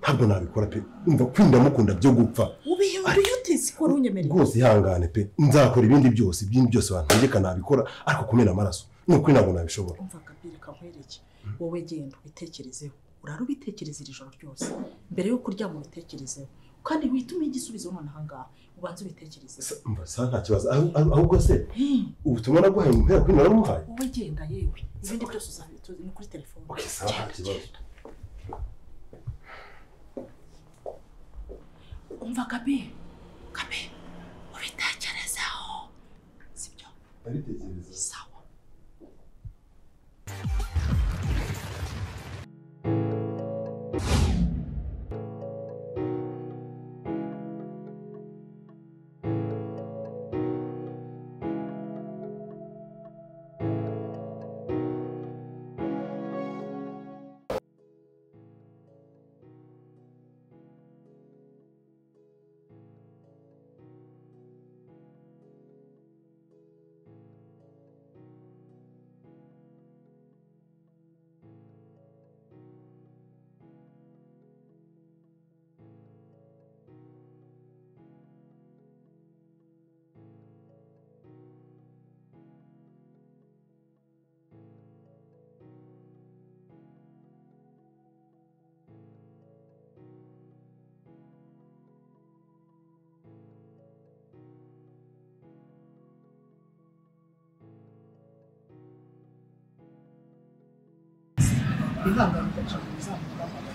Ntabwo nabikora pe. Umva kwinda mukunda byo gupfa. Ubihinduye ute siko runyemereye? Rwose ihangane pe. Nzakora ibindi byose, ibindi byose wantegeka nabikora ariko kumena amaraso. Nuko ntabwo nabishobora. Umva Gabi reka nkwereke. Wowe genda ubitekerezeho. Urara ubitekereza iri joro ryose. Mbere yo kuryama ubitekerezeho. Kandi witume igisubizo none ahangaha. Ubanze ubitekerezeho. Umva sa nta kibazo. Ahubwo se ubutumwa naguhaye mpera kuri naramuhaye. Wowe genda yewe. Ibindi byose uzabituze ni kuri telefone. Okay, sawa nta kibazo. Umva Gabi. Gabi. Ubitekerezeho. Sibyo? Ndabitekereza. Sawa. Ihangane cyane uzamuhamagara.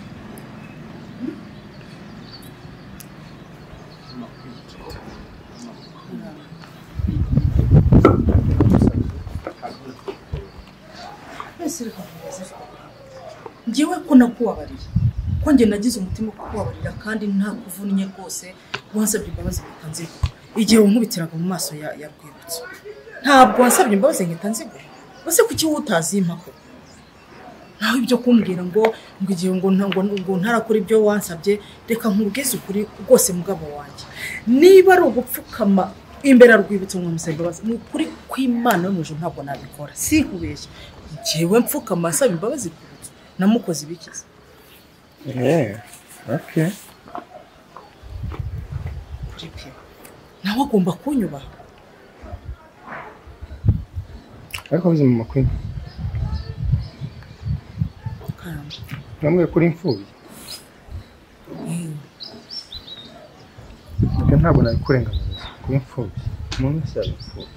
Njyewe ko nakubabariye, ko njye nagize umutima wo kukubabarira kandi nta kuvunnye rwose, wansabye imbabazi mpita nziguha. Igihe wankubitiraga mu maso ya Rwibutso, ntabwo wansabye imbabazi mpita nziguha. Ese kuki wowe utazimpa koko? Naho ibyo kumbwira ngo igihe ngo ntarakora ibyo wansabye, reka nkubwize ukuri rwose mugabo wanjye. Niba ari ugupfukama imbere ya Rwibutso nkamusaba imbabazi, ni ukuri kw'Imana yo mu ijuru ntabwo nabikora. Sinkubeshye. Njyewe mfukama nsaba imbabazi Rwibutso, namukoze ibikiza. Okay. Kuri pe. Nawe agomba kunyubaha. Ariko bize mu makwini. Namwe kuri imfubyi. Ibyo ntabwo nabikurenganiriza kuba imfubyi. Umuntu wese yaba imfubyi.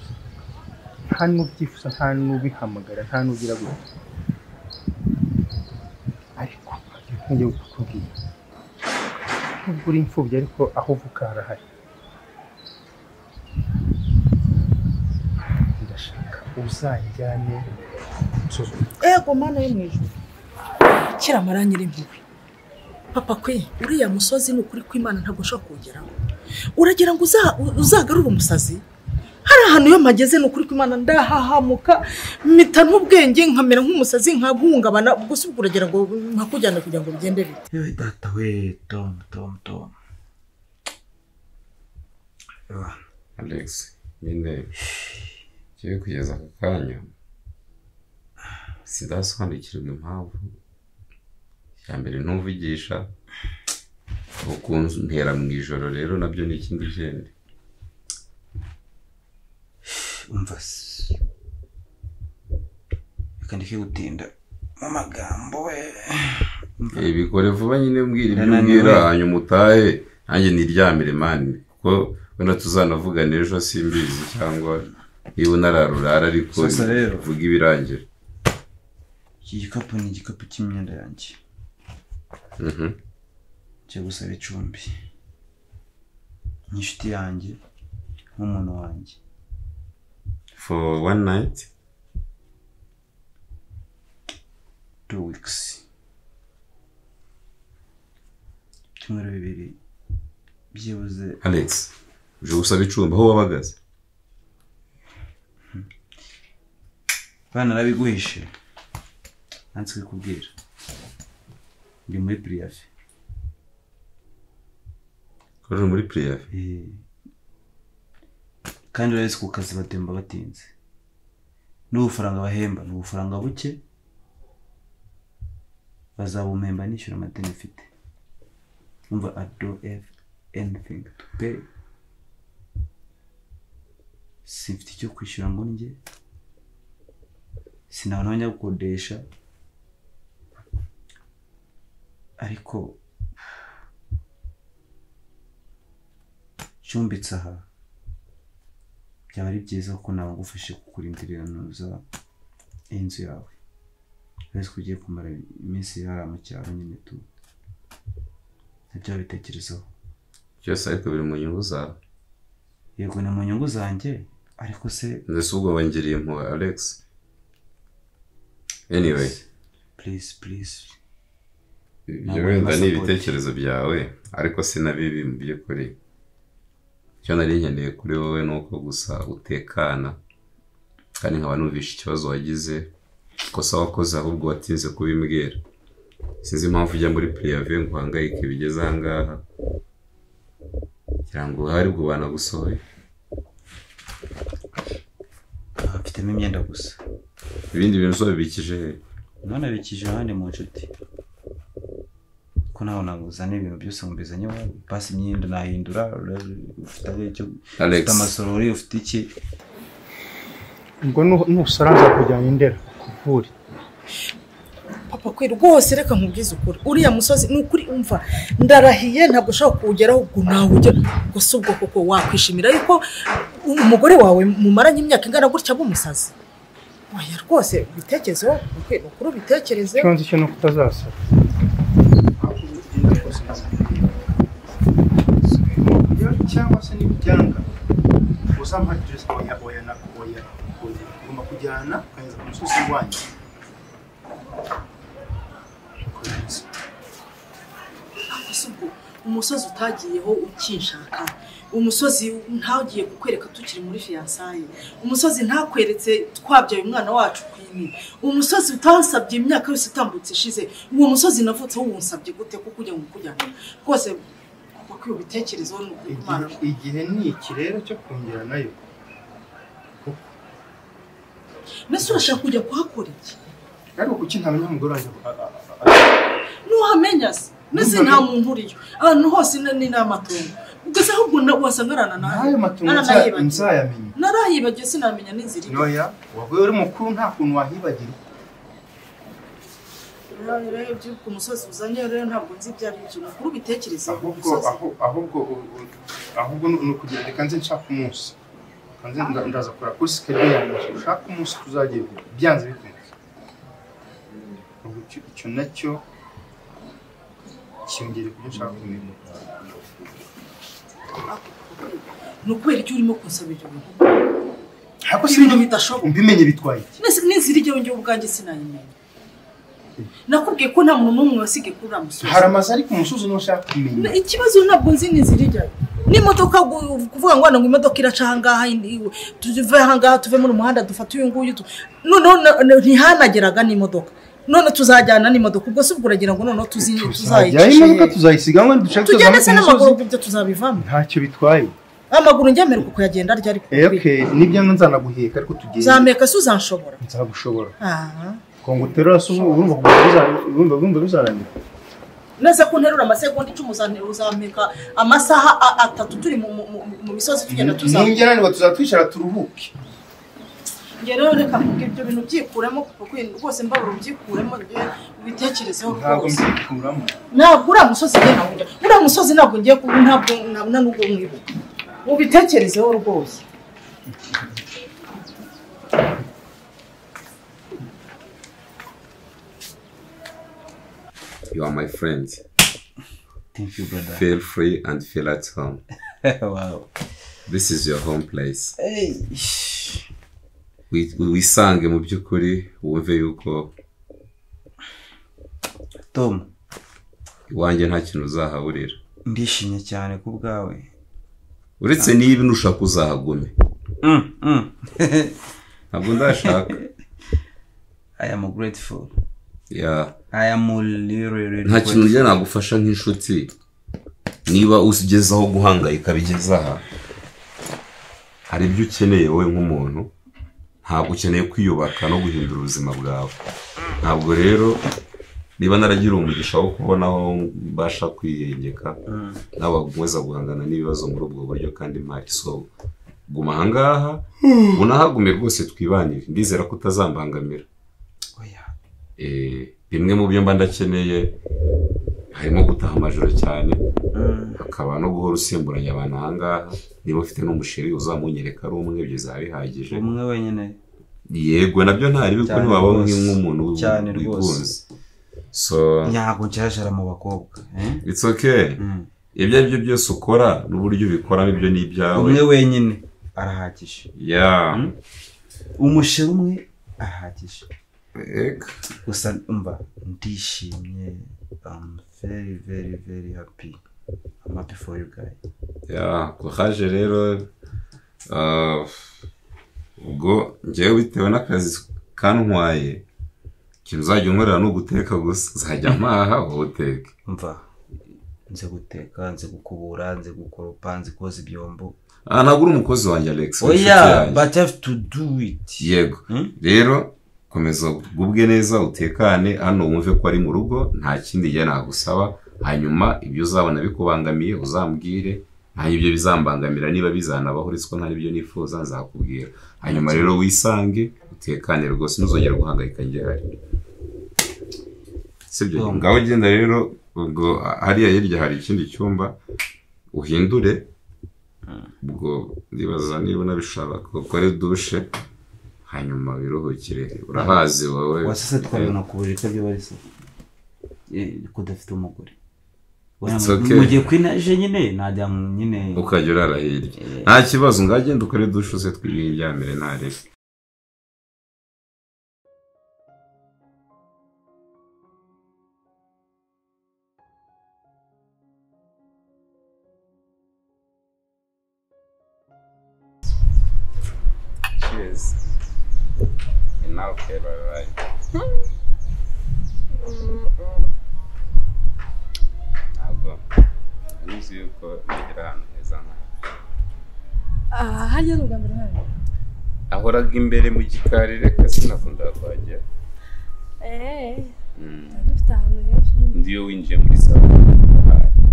Nta n'ubyifuza, nta n'ubihamagara, nta n'ugira gutya. Ariko ngiye kukubwira. Nubwo uri imfubyi ariko aho uvuka harahari. Ndashaka uzanjyane nsuzuma. Ego Mana yo mu ijuru. Kiramara nyiri impuhwe. Papa kwe, uriya musozi ni ukuri kw'Imana ntabwo nshobora kuwugeraho. Uragira ngo uzagarure umusazi? Hari ahantu iyo mpageze ni ukuri kw'Imana ndahahamuka, mpita n'ubwenge nkamera nk'umusazi nkahungabana, gusa ubwo uragira ngo nkakujyana kugira ngo bigende bite? Yewe data we, Tom. Alex, nyine kiye kugeza aka kanya sidasobanukirwa impamvu ya mbere ntuvugisha ukuntu ntera mu ijoro rero nabyo ni ikindi kindi. Umva reka ndeke gutinda mu magambo we. Bikore vuba nyine mbwira ibyo umbwira hanyuma utahe nanjye niryamire mani, kuko wenda tuzanavugana ejo simbizi cyangwa niba unararurara ariko vuga ibirangira. Iki gikapu ni igikapu cy'imyenda yanjye. Ngiye gusaba icumbi nk'inshuti yanjye nk'umuntu wanjye. For one night? 2 weeks. Ibyumweru bibiri byibuze. Alex, uje gusaba icumbi aho wabagaze? Bana narabiguhishe. Nanze kukubwira. Ndi muri priyafe. Uri muri priyafe? Kandi urabizi ku kazi batemba batinze. N'ubufaranga bahemba ni ubufaranga buke, bazabumpemba nishyura amadeni mfite. Umva, I don't have anything to pay. Simfite icyo kwishyura ngo njye, sinabona aho njya gukodesha, ariko ncumbitse aha byaba ari byiza kuko nabagufashe kukurindirira nuza inzu yawe. Uretse ko ugiye kumara iminsi hariya mu cyaro nyine tu nabyo bitekerezaho byose, ariko biri mu nyungu zawe. Yego ni mu nyungu zanjye, ariko se ndetse ubwo wangiriye impuhwe Alex. Anyway, please please, ibyo wenda ni ibitekerezo byawe, ariko sinabibi mu by'ukuri. Icyo nari nkeneye kuri wowe ni uko gusa utekana, kandi nkaba numvishe ikibazo wagize, ikosa wakoze ahubwo watinze kubimbwira. Sinzi impamvu ujya muri prive ngo uhangayike bigeze aha ngaha, kugira ngo hari ubwo banagusohoye. Mfitemo imyenda gusa, ibindi bintu uzabibikije he? None bikije ahandi mu nshuti, ko nawe naguzana ibintu byose ngo mbizanye iwawe. Basi imyenda nahindura, ufite icyo, ufite amasorori, ufite iki. Ubwo nusara nzakujyana Indera kuvure. Papa kwe rwose reka nkubwize ukuri, uriya musozi ni ukuri umva ndarahiye ntabwo ushobora kuwugeraho ubwo nawe ugera. Gusa ubwo koko wakwishimira yuko umugore wawe mumaranye imyaka ingana gutya b'umusazi? Oya rwose bitekerezeho, ukuri ubitekereze. Icyo nzi cyo ni uko utazasara. Cyangwa se nibyanga uzampa address. Oya oya na oya oya, ugomba kujyana ukageza ku musozi wanyu. Umusozi utagiyeho ukinshaka, umusozi ntagiye kukwereka tukiri muri fiyansaye, umusozi ntakweretse twabyaye umwana wacu kwini, umusozi utansabye imyaka yose itambutse ishize, uwo musozi navutseho wunsabye gute kuko ujya ngo kujyana rwose kuko ubitekerezo. Igihe ni iki rero cyo kongera nayo. Mbese urashaka kujya kuhakora iki? Ariko kuki ntamenya umugore wanjye? Ntuhamenya se? Mbese nta muntu uriyo, ahantu hose ni n'amatungo. Gusa ahubwo wasanga n'ayo matungo nzayamenya. Narahibagiwe sinamenya n'inzira iri. Oya, wavuye uri mukuru nta kuntu wahibagirwa. Rero ibyo ku musozi uzanye rero ntabwo nzi ibyo ari byo, mukuru ubitekereze. Ahubwo ni ukugira reka nze nshaka umunsi, nze ndaza kora kuri schedule yanjye, ushaka umunsi tuzagiye byanze bikunze. Icyo nacyo cyiyongere kubyo nshaka kumenya. Ni ukubera icyo urimo kunsaba ibyo bintu? Ariko si ibintu bidashoboka. Mbimenye bitwaye iki? N'inzira ijyaho njyewe ubwanjye sinayimenya. Nakubwiye ko nta muntu n'umwe wasigaye kuri uriya musozi. Hari amazu ariko umusozi ntushaka kumenya. Ikibazo ntabwo nzi n'inzira ijyayo. N'imodoka kuvuga ngo ngo imodoka iraca aha ngaha, tuve aha ngaha tuve muri umuhanda dufate uyu nguyu, noneho ntihanageraga n'imodoka. None tuzajyana n'imodoka, ubwo se ubwo uragira ngo noneho tuzayicisha imodoka tuzayisiga ngo dushake tugende se n'amaguru, ibyo tuzabivamo ntacyo bitwaye. Amaguru njyemererwa kuyagenda arya ariko okay, nibyo nzanaguheka ariko tugende. Uzameka se uzanshobora? Nzagushobora. Ngo uterura se urumva bizarangira. Neze ko nterura amasegonda 10 uzampeka amasaha 3 turi mu misozi tugenda tuzamuka. Ningeranirwa tuzatwicara turuhuke. Njye rero reka nkubwire ibyo bintu byikuremo kuko rwose mbabura ubyikuremo ubitekerezeho rwose. Ntabwo mbikuramo. Ntabwo uriya musozi njye nawujya. Uriya musozi ntabwo ngiye kuba ntabwo nabona n'ubwo mwibuka. Ubitekerezeho rwose. You are my friend. Thank you, brother. Feel free and feel at home. Wow. This is your home place. Hey. Wisange mu by'ukuri wumve yuko Tom iwanjye nta kintu uzahaburira. Ndishimye cyane ku bwawe. Uretse niba nushaka uzahagume. Ntabwo ndashaka. I am grateful. Yeah. I am really nta kintu njye nagufasha nk'inshuti niba ugezaho guhangayika bigeze aha. Hari ibyo ukeneye wowe nk'umuntu, ntabwo ukeneye kwiyubaka no guhindura ubuzima bwawe. Ntabwo rero Niba naragira umugisha wo kubona aho mbasha kwiyengeka nawe wakomeza guhangana n'ibibazo muri ubwo buryo kandi mpari. So guma ahangaha unahagume rwose twibanire, ndizera ko utazambangamira. Oya. Bimwe mu byo mba ndakeneye harimo gutaha amajoro cyane, hakaba no guhora usimburanya abantu ahangaha. Niba ufite n'umusheri uzamunyereka ari umwe, ibyo bizaba bihagije. Umwe wenyine? Yego, nabyo ntari biko ntiwaba nk'umuntu wigunze. So ntabwo nshashara mu bakobwa. It's okay. Ibyo ari byo byose ukora n'uburyo ubikoramo ibyo ni ibyawe. Umwe wenyine arahagije. Yeah. Umusheri umwe arahagije. Gusa umva ndishimye. I'm very very very happy. I'm happy for you guys. Yeah, courage rero. Ubwo njyewe bitewe n'akazi kantwaye, ikintu uzajya unkorera ni uguteka gusa. Nzajya mpaha wowe uteke. Umva, nze guteka, nze gukubura, nze gukoropa, nze koza ibyombo. Ntabwo uri umukozi wanjye Alex. Oya, but I have to do it. Yego. Rero komeza ugubwe neza, utekane hano, wumve ko ari mu rugo, nta kindi gihe nagusaba. Hanyuma ibyo uzabona bikubangamiye uzambwire, nta ibyo bizambangamira niba bizanabaho uretse ko nta ibyo nifuza nzakubwira. Hanyuma rero wisange utekane rwose, ntuzongere guhangayika njye hari. Sibyo, ngaho genda rero. Ubwo hariya hirya hari ikindi cyumba uhindure, ubwo ndibaza niba unabishaka ukore dushe hanyuma wiruhukire. Urahazi wowe. Wasese twabona ku buriri byo bari se kudafite umugore. Mugiye kwinaje nyine najya nyine ukajya urara hirya. Nta kibazo, ngagenda ukore dushe uze twiryamire ntarebe. Cheers. And now, okay, bye bye. Ntabwo nzi yuko nagera ahantu heza nkaha. Hajya ubwa mbere hano. Ahoraga imbere mu gikari, reka sinakunda kuhagera. Dufite ahantu henshi. Ndi iyo winjiye muri salo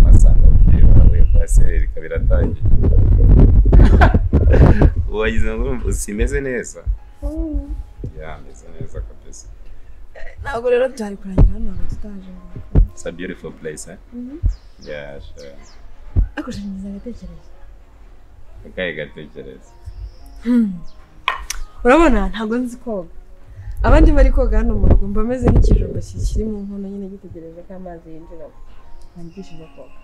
wasanga ababyeyi bawe baserereka biratangiye. Wagize ngo simeze neza. Yeah, meze neza kabisa. Ntabwo rero byari kurangira hano tutaje. It's a beautiful place, eh? Yeah, sure. Ako shingiza agatekerezo. Akaye gatekerezo. Urabona ntabwo nzi koga. Abandi bari koga hano mu rugo mba meze nk'ikijumba kikiri mu nkono nyine gitegereje ko amazi yinjiramo. Nangishije koga.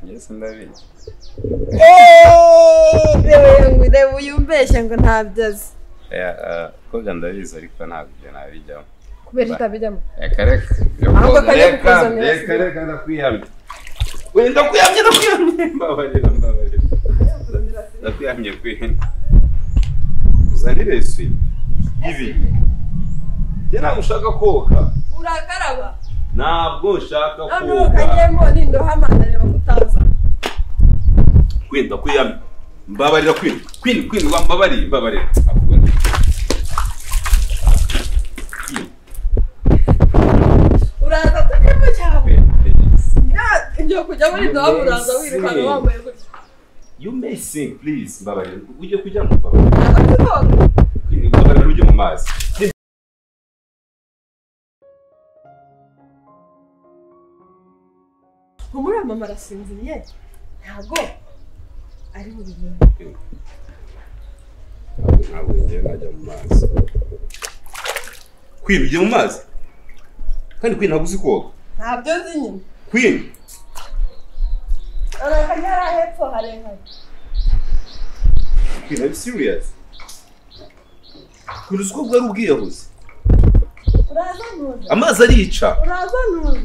Yes, ndabizi. Reba uyumbeshya ngo ntabyo azi. Koga ndabizi ariko ntabwo ibyo nabijyamo. Kubera utabijyamo? Reka reka. Ahubwo kajya kukuzanira. Reka reka ndakwiyamye. We ndakwiyamye ndakwiyamye. Mbabarira mbabarira. Ndakwiyamye kwihena. Uzanire isume. Ibi. Njye ntabwo ushaka koga. Urakaraba? Ntabwo ushaka koga. None ukajyemo nindohama ndareba kutaza. Queen ndakwiyamye. Mbabarira Queen. Queen Queen wambabariye mbabarira. Akubona. Uraza tujyemo cyane. Ngiye kujya muri doha uraza wirukanka wambaye gutya. You may sing please mbabarira. Ujye kujya mu mbabarira. Queen mbabarira ujye mu mazi. Humura mama arasinziriye. Ntabwo ari bubimenye. Ntabwo ngiye najya mu mazi. Queen ujye mu mazi? Kandi Queen ntabwo uzi koga. Ntabyo nzi nyine. Queen. Arakanyara hepfo harehare. Queen, are you serious? Queen uzi ko bwari ubwiyahuzi. Uraza ntuza. Amazi arica. Uraza ntuza.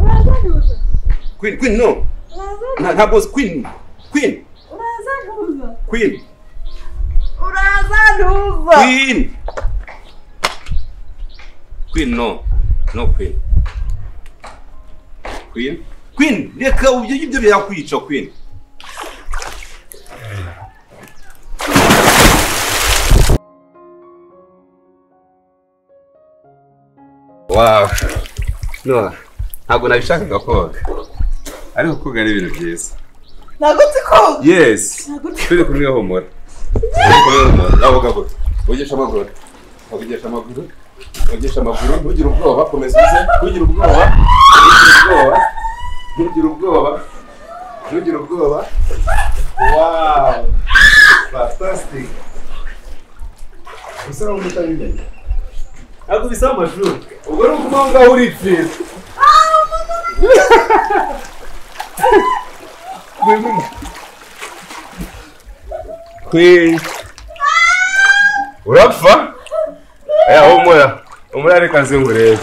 Uraza ntuza. Queen, Queen no. Uraza. Ntabwo Queen. Queen. Uraza ntuza. Queen. Uraza ntuza. Queen. Queen no. No Queen. Queen. Queen, reka ibyo byakwica Queen. Wow. No, ntabwo nabishakaga koga. Ariko koga ni ibintu byiza. Ntabwo nzi koga. Yes. Turi kumwe humura. Turi kumwe humura. Nawe gabo. Ogesha amaguru. Ogesha amaguru. Ogesha amaguru. Ntugire ubwoba, komeza uze. Ntugire ubwoba. Ntugire ubwoba. Ntugire ubwoba. Ntugire ubwoba. Wow. Fantastic. Usa naho utabimenya. Ntabwo bisaba amashuri. Ubwo ni ukuvuga ngaho uripfira. Queen. Urapfa? Aya humura. Humura reka nze nkurebe.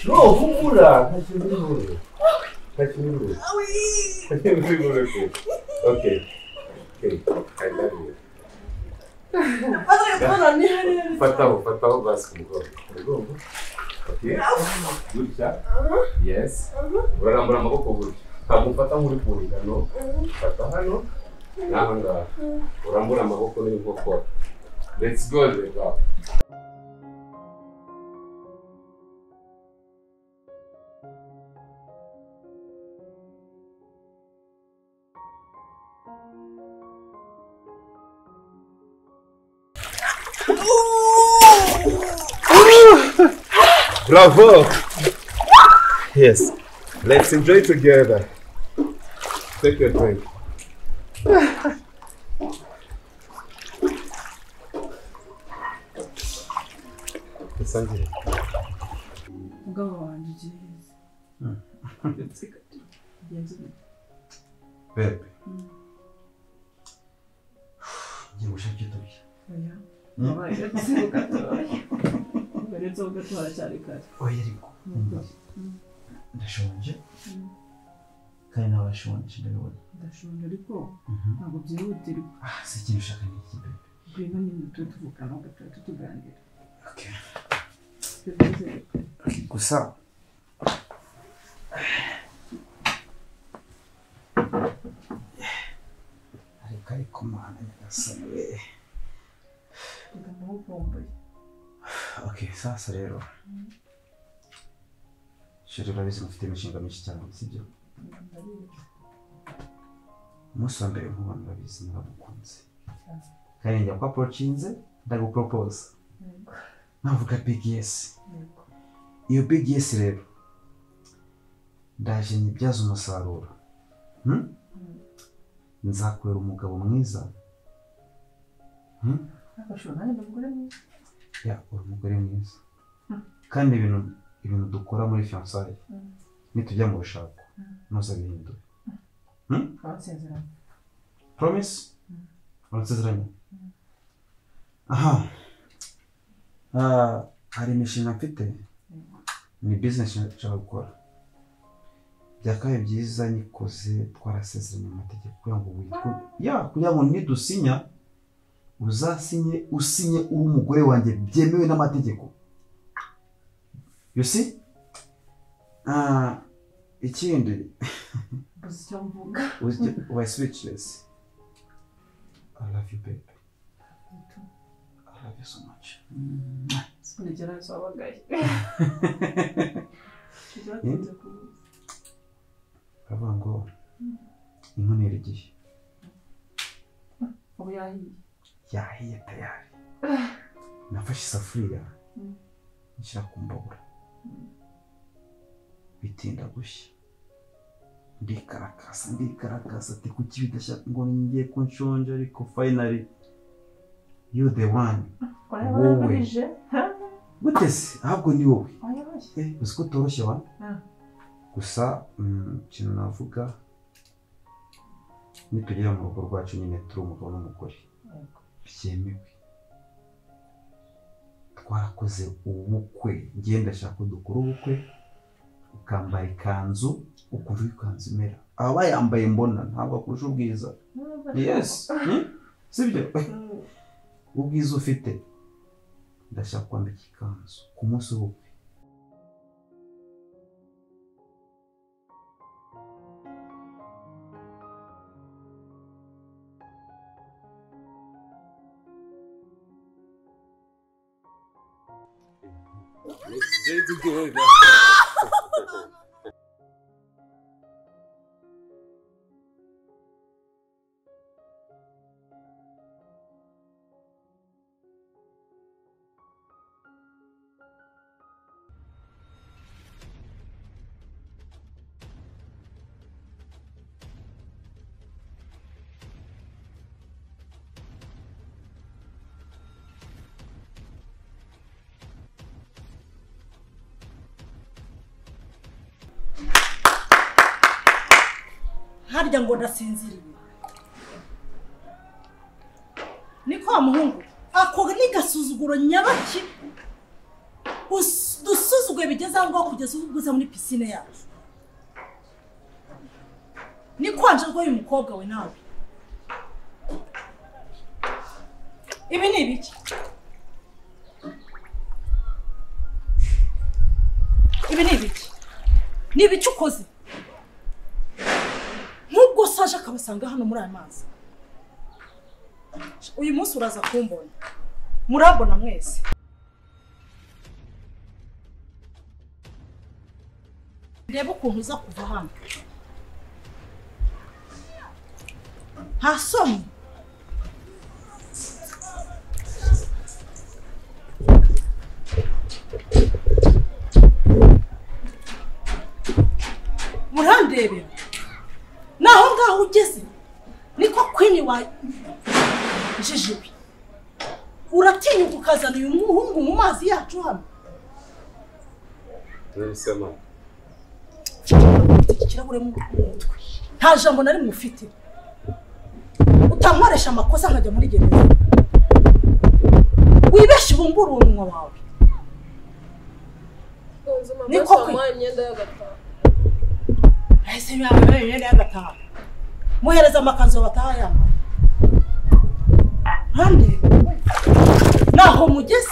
No, humura. Okay. Okay. I love you. Fataho basi umugongo. Okay. Gutya. Yes. Urarambura amaboko gutya. Ntabwo mfata nk'uri ku ngano. Fata hano. N'aha ngaha. Urambura amaboko n'inkokora. Let's go, reka. Bravo! Yes, let's enjoy together. Take your drink. Mugabo wanjye ugiye. Bebe. Ngiye gushaka icyo turya. Oya. Oya ariko ndashonje kandi nawe urashonje ndabibona. Ndashonje ariko ntabwo byihutirwa. Si ikintu ushaka ni iki bebe? Ngwino nyine tube tuvugana tube tuganira. Okay. Gusa ariko mana nyagasani we. Okay, sasa rero. Sheri urabizi mufite imishinga myinshi cyane, sibyo? Umunsi wa mbere nkubona urabizi naragukunze. Kandi njya kwa approachinze ndagupropose. Navuga big yes. Iyo big yes rero ndaje nyibyaza umusaruro. Nzakwera umugabo mwiza. Ya, uri umugore mwiza. Kandi ibintu dukora muri fiançailles nitujya mu rushako ntuzabihindure. Promise? Uransezeranya? Aha. Hari imishinga mfite, ni business nshaka gukora. Byakabaye byiza nyikoze twarasezeranye mu mategeko kugira ngo witwe. Ya, kugira ngo nidusinya uzasinye usinye uri umugore wanjye byemewe n'amategeko. You see? Ikindi why speechless. I love you baby. I love you so much. Baravuga ngo inkono igihe. Ubu yahiye. Yahiye tayari. Nafashe isafuriya nshyira ku mbabura. Bitinda gushya. Ndikarakasa ati kuki bidashya ngo ngiye ko nshonje ariko finally you the one. Wowe. Gute se? Ahubwo ni wowe. Uzi ko utoroshye wa? Gusa ikintu navuga nitugera mu rugo rwacu nyine turi umugabo n'umugore. Byemewe. Twarakoze ubukwe. Ngiye ndashaka ko dukora ubukwe ukambara ikanzu ukumva ikanzu imera. Aba bayambaye mbona ntabwo akurusha ubwiza. Yes. Sibyo? Ubwiza ufite. Ndashaka kwambika ikanzu ku munsi w'ubukwe. Let's stay together. Harya ngo ndasinziriye niko wa muhungu ako ni gasuzuguro nyabaki dusuzuguye bigeze aho ngaho kugeza ubwo uza muri pisine yacu niko wanje rw'uyu mukobwa we nawe ibi ni ibiki ibi ni ibiki ni ibiki ukoze nk'ubwo saje akabasanga hano muri aya mazi uyu munsi uraza kumbona murambona mwese ndebe ukuntu uza kuva hano nta soni murandebera naho ngaho ugeze niko Queen wa jijibi uratinyuka ukazana uyu muhungu mu mazi yacu hano Nisema ikirahure mu mutwe nta jambo nari mufite utankoresha amakosa nkajya muri gereza wibeshe ubumbura umunwa wawe niko Queen imyenda y'agataha ese yambaye imyenda y'agataha muhereza amakanzu bataha yambaye hande naho mugeze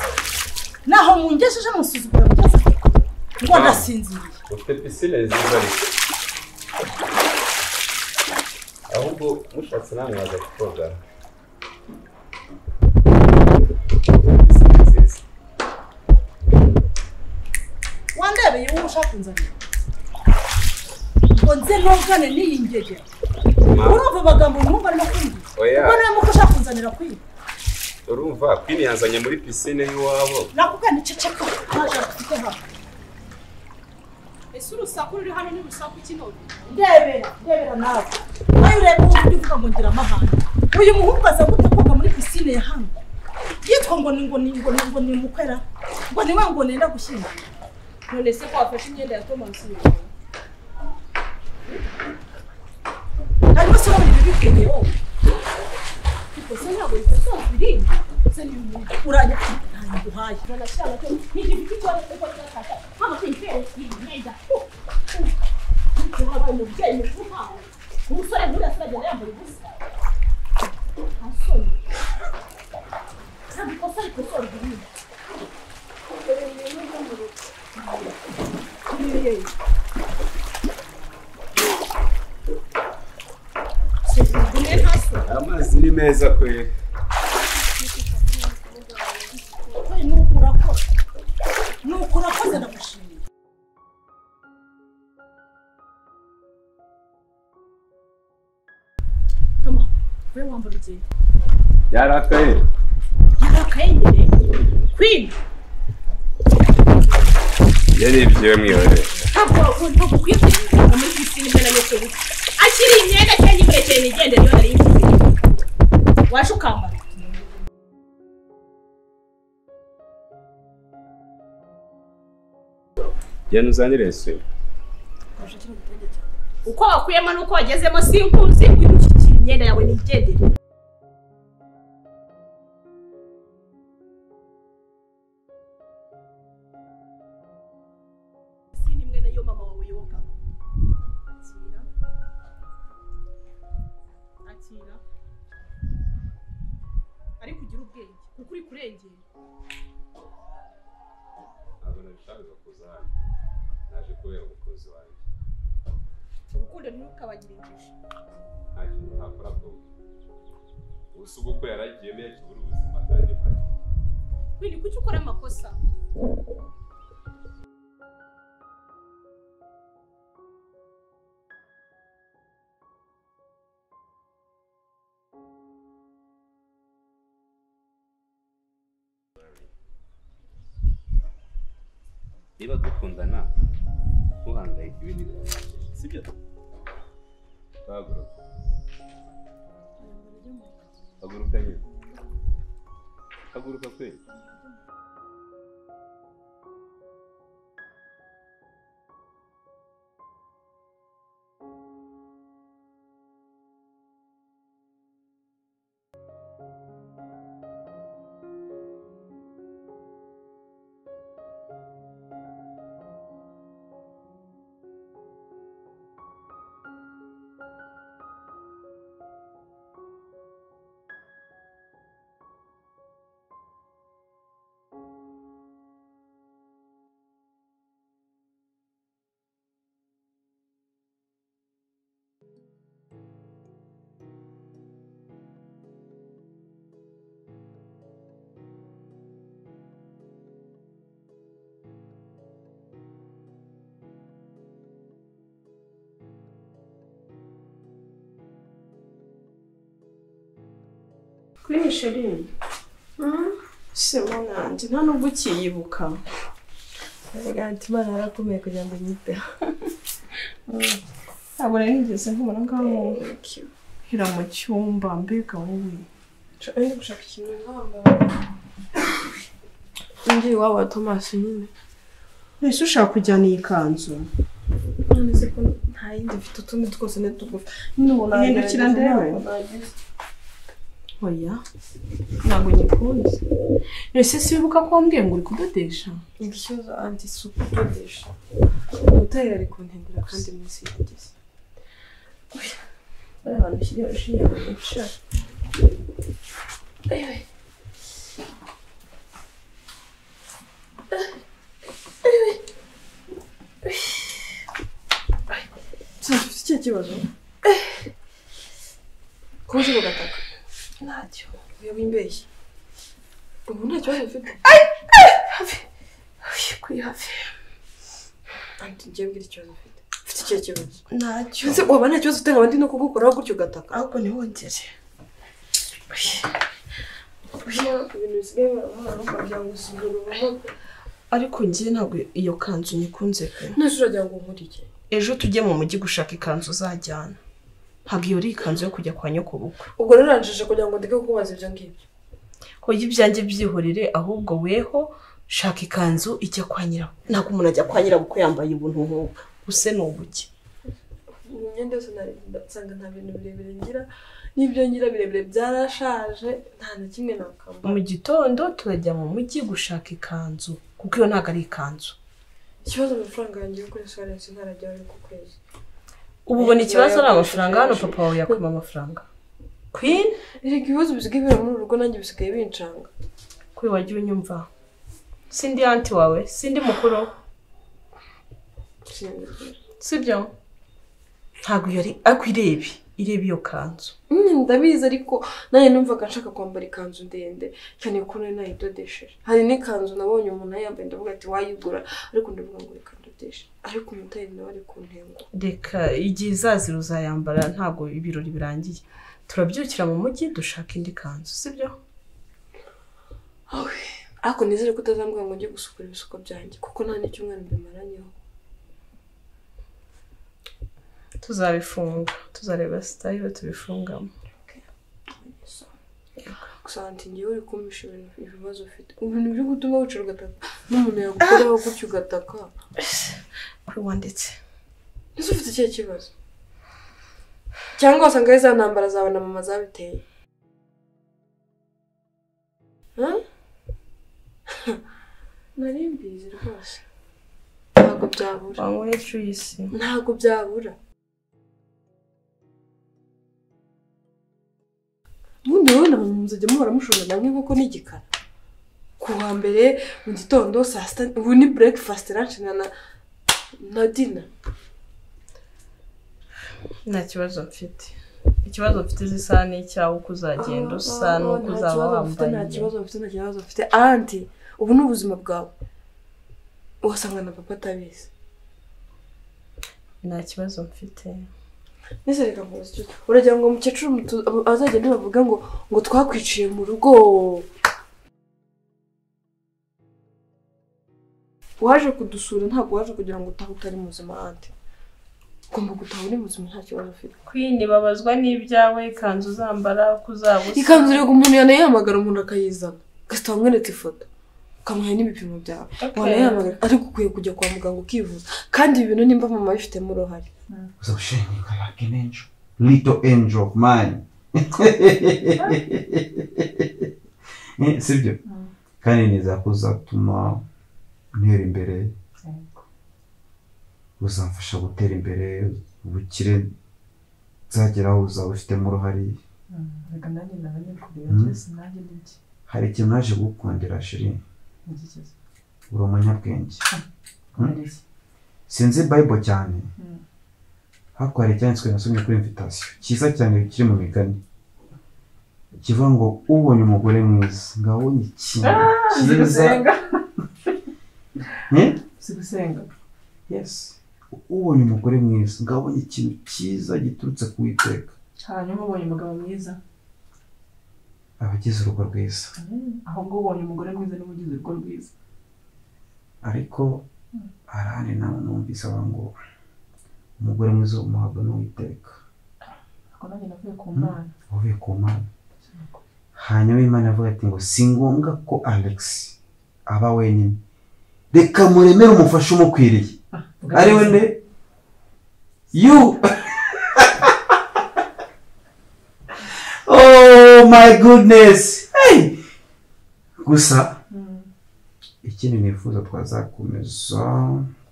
naho mungejeje musuzugura mugeze ngo ndasinziriye ufite pisine nziza ariko ahubwo mushatse namwe mwaza koga pisine nziza wandebeye uwo ushaka kunzanira ngo nze nogane n'iyi ngegera urumva amagambo mwumva arimo kumbwira ubwo niwe muko ushaka kunzanira kwiga urumva Queen yanzanye muri pisine y'iwabo nakubwiye niceceka nta jambo ufite hano ese urusaku ruri hano ni urusaku kinobe ndebera ndebera nawe nawe urebe uwo uri uvuga ngo ngira amahane uyu muhungu aza gute koga muri pisine ya hano yitwa ngo ni ngo ni ngo ni ngo ni mukwera ngo ni we ngo nenda gushyingira none se ko wafashe imyenda ya Thomas wawe hanyuma se urabona ibi bikwiriye wowe ikosa ntabwo rikosoza irindi se ni umuntu urajya ntayo ntanashyira ko ntigifite ikibazo kuko cyakata hano kwifere imyenda habaye umubyeyi mukuru nkawe umusore nk'uriya aragenda yambaye ubusa nta soni ntabwo ikosa rikosorwa irindi amazi ni meza kwe nuko urakoze ndagushimiye Toma we wambara ugenda yarakaye yarakaye nyine Queen yaribye mwihorere ntabwo ukwiye kujya muri pisine imena yose gutya akiri imyenda cyangwa imurekeye nigendere iyo nari mfite waje ukambara genda uzanire isume uko wakuyemo n'uko wagezemo sinkuzi wimukikira imyenda yawe nigendere pisine imwe nayo mama wawe yoga akira akira ariko ugira ubwenge kuko uri kurengera ntabwo nabishakaga kuza hano naje kubera umukozi wanjye urukundo ntirukabagire injiji nta kintu ntakora bwo ubu si ubwo ko yaragiyemo yakibura ubuzima kandi mpari Queen kuki ukora amakosa Niba dukundana ntuhangayike ibindi birahagije, sibyo? Haguruka. Haguruka nyine. Haguruka kweli. Queen Sherine. Shema nanjye nta nubwo ukiyibuka. Erega anti Imana yarakomeye kugira ngo unyiteho. Ntabwo nari nigeze nkubona ngaho hira mu cyumba mbega wowe. Ndi gushaka ikintu nkambara. Ndi iwabo wa Thomas nyine. Ese ushaka kujyana iyi kanzu? None se ko nta yindi mfite utundi twose ni tugufi. Nyine ubona Hindukira ndebe. Oya, ntabwo nyikunze. Ese sibibuka ko wambwiye ngo uri kudodesha? Ikibazo anti si ukudodesha. Umutayeri ari kuntendera kandi iminsi yageze. Bariya bantu ushyiriyeho ishinya nshaka. Ufite ikihe kibazo? Kuba uzi kugataka? Ntacyo. Oya wimbeshye. Ubu nta kibazo ufite? Hafi. Kuri hafi. Anti ngiye mbwira ikibazo ufite. Ufite ikihe kibazo? Ntacyo. Ese waba nta kibazo ufite nkaba ndi no kugukoraho gutyo ugataka? Ahubwo ntiwongere. Ibintu bisigaye baravuga ngo usubira ubumuga. Ariko njye ntabwo iyo kanzu nyikunze pe. None uragira ngo nkurike? Ejo tujye mu mujyi gushaka ikanzu uzajyana. Ntabwo iyo ari ikanzu yo kujya kwa nyokobukwe. Ubwo rero kugira ngo ndeke kukubaza ibyo ngibyo. Hoya ibyanjye byihorere, ahubwo weho shaka ikanzu ijya kwa nyirabukwe. Ntabwo umuntu ajya kwa nyirabukwe yambaye ubuntu nk'ubu. Use ni ubuki. Imyenda yose nsanga nta bintu birebire ngira, n'ibyo ngira birebire byarashaje, nta na kimwe nakambara. Mu gitondo turajya mu mujyi gushaka ikanzu, kuko iyo ntabwo ari ikanzu. Ikibazo amafaranga yanjye yo kuri insurance ntarajya ari ku kwezi. Ubu ubona ikibazo ari amafaranga hano papa wawe yakwima amafaranga. Queen, erega ibibazo bisigaye biri muri urugo nanjye bisigaye bincanga. Kuri wagiye unyumva. Sindi anti wawe, sindi mukuru. Sibyo? Ntabwo yari akwirebe, irebe iyo kanzu. Ndabizi ariko nanjye numvaga nshaka kwambara ikanzu ndende cyane ko nari nayidodesheje. Hari n'ikanzu nabonye umuntu ayambaye ndavuga ati wayigura, ariko ndavuga ngo reka ndodeshe. Ariko umutayeri nawe ari ku ntengo. Reka igihe izazira uzayambara ntabwo ibirori birangiye. Turabyukira mu mujyi dushaka indi kanzu, sibyo? Ariko nizere ko utazambwira ngo njye gusukura ibisuko byanjye kuko nta n'icyumweru mbimaranyeho. Tuzabifunga, tuzareba style tubifungamo. Gusa anti ngewe uri kumpisha ibibazo ufite. Ibintu byo gutuma wicara ugataka n'umuntu yagukoraho gutyo ugataka. Kuri wanditse. Ese ufite ikihe kibazo? Cyangwa wasanga ari za ntambara zawe na mama zabiteye. Nari mbizi rwose. Ntabwo byabura. Wanyweye juice. Ntabwo byabura. Ubundi wowe na mama muzajya muhora mushobora namwe kuko ni igikara. Ku wa mbere mu gitondo saa sita ubu ni breakfast lunch na dinner. Nta kibazo mfite. Ikibazo mfite zisa n'icyawe uko uzagenda usa n'uko uzaba wambaye. Nta kibazo mfite, nta kibazo mfite. Anti ubu ni ubuzima bwawe. Wasanga na papa atabizi. Nta kibazo mfite. Nese reka nkubaze icyo uragira ngo umukecuru azagende bavuga ngo twakwiciye mu rugo. Waje kudusura ntabwo waje kugira ngo utahe utari muzima ante. Ugomba gutaha uri muzima nta kibazo ufite. Queen babazwa n'ibyawe, ikanzu uzambara kuzabusa. Ikanzu rego umuntu yanayihamagara umuntu akayizana. Gasita wamweretse ifoto. Ukamuha n'ibipimo byawe. Wanayihamagara ariko ukwiye kujya kwa muganga ukivuza. Kandi ibi bintu nimba mama bifitemo uruhare. Uzashinika like an angel. Little angel of mine. Sibyo? Kandi nizera ko uzatuma ntera imbere. Uzamfasha gutera imbere, ubukire nzageraho uzaba ufitemo uruhare. Reka nanjye nabanye kureba byose nanjye n'iki. Hari ikintu naje gukundira Shirin. Uri umunyabwenge. Sinzi Bible cyane. Ariko hari icyanditswe nasomye kuri invitation cyiza cyane kiri mu migani. Kivuga ngo ubonye umugore mwiza ngabonye ikintu cyiza. Sigusenga. Yes. Ubonye umugore mwiza ngabonye ikintu cyiza giturutse ku Uwiteka. Hanyuma ubonye umugabo mwiza abagize urugo rwiza. Ahubwo ubonye umugore mwiza niwe ugize urugo rwiza. Ariko arane nawe numvise ngo umugore mwiza umuhabwa n'Uwiteka. Ako nanjye navuye ku Mana. Uvuye ku Mana. Hanyuma Imana avuga ati ngo si ngombwa ko Alex aba wenyine. Reka muremere umufasha umukwiriye. Ari we nde? You. Oh my goodness. Hey. Gusa ikindi nifuza twazakomeza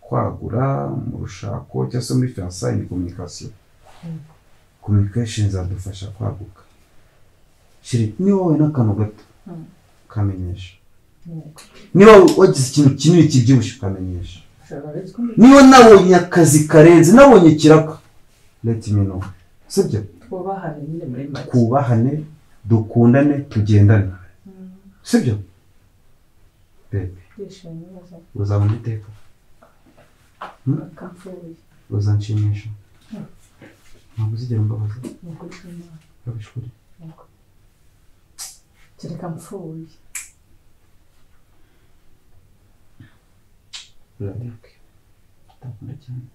kwagura mu rushako cyangwa se muri fiançailles ni communication. Communication zadufasha kwaguka. Shiri ni wowe n'akantu gato kamenyesha. Niba wagize ikintu kinini kibyibushye ukamenyesha. Niba nabonye akazi karenze nabonye kiraka let me know. Sibyo? Twubahane nyine muri make. Twubahane, dukundane, tugendane. Sibyo? Bebe. Uzabona iteka. Uzanshimisha. Ntabwo uzigera umbabaza. Urabishobora. Kereka mpfuye. Uradeke. Ndakunda cyane.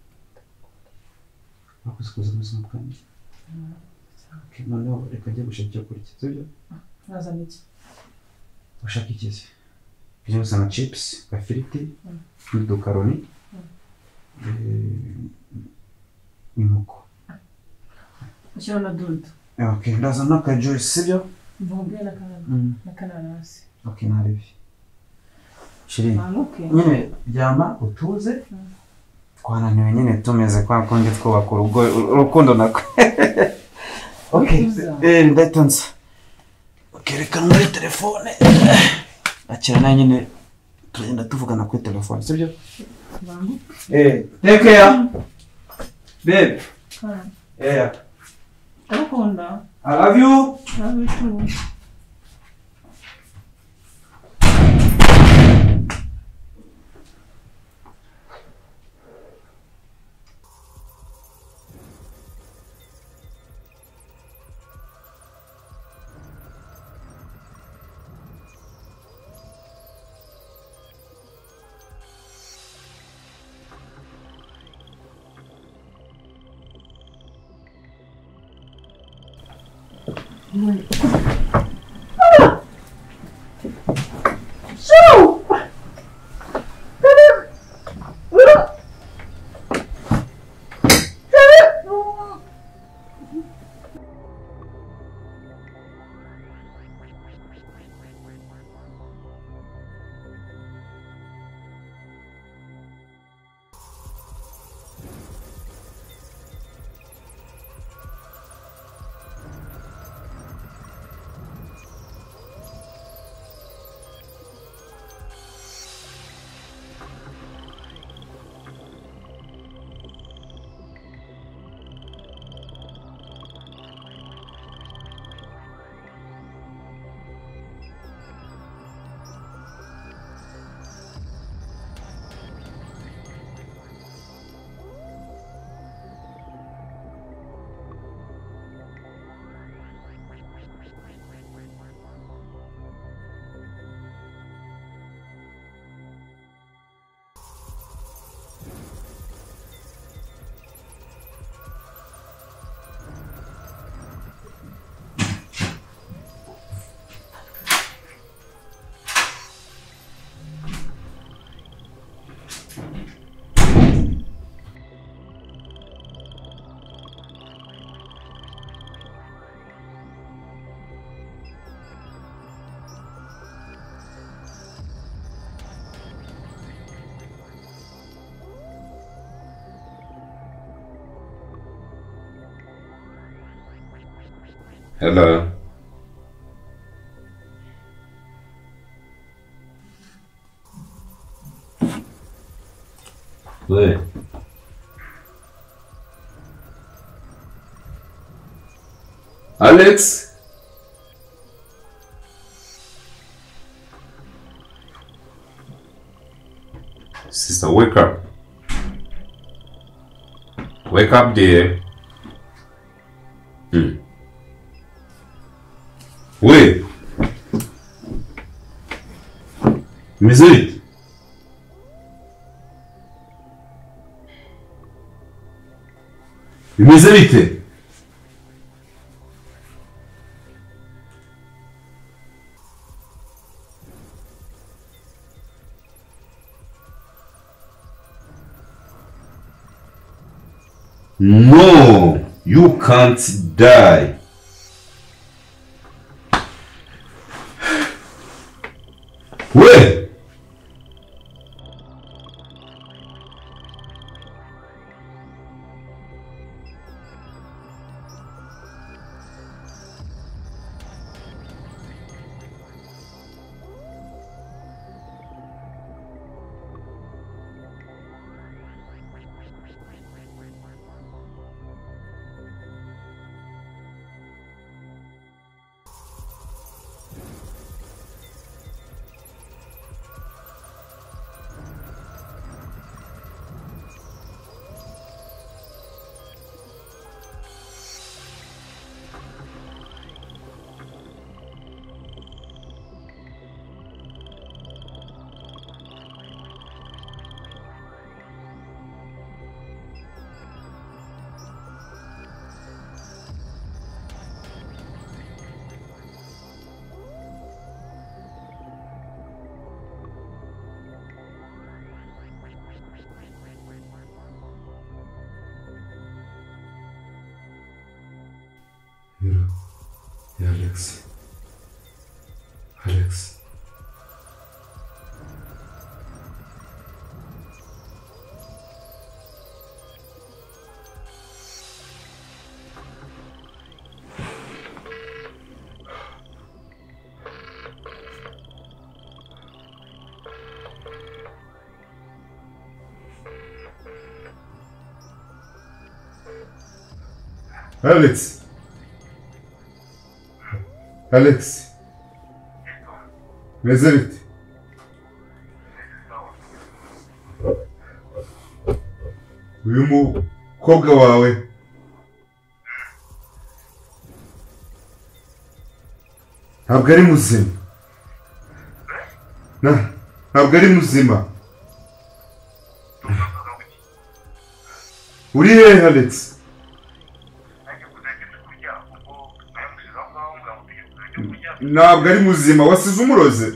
Wakoze kuza mu buzima bwanjye. Noneho reka njye gushaka icyo kurya, sibyo? Nazana iki? Ushaka iki se? Njye gusana chips, gafiriti, n'udukaroni, n'inkoko. Ushyiraho na dodo. Okay, ndazana n'akajuice, sibyo? Mvuge n'akananasi. Okay, narebi. Shirin, nyine ryama utuze. Twananiwe nyine tumeze kwa kundi twubaka urugo urukundo nako. Okay, ndatanze. Okay, reka muri telefone. Akira nayo nyine turagenda tuvugana kuri telefone, sibyo? Take care. Babe. Yeah. Ndagukunda. I love you. Love you too. Hello. Wait. Alex? Sister, wake up. Wake up, dear. Wait. Mizit. Bimeze bite? No, you can't die. Wait. Yeah, Alex. Alex. Alex. Alex. Meze bite? Uyu mukobwa wawe ntabwo ari muzima. Ntabwo ari muzima. Uri hehe Alex? Ntabwo ari muzima, wasize umuroze.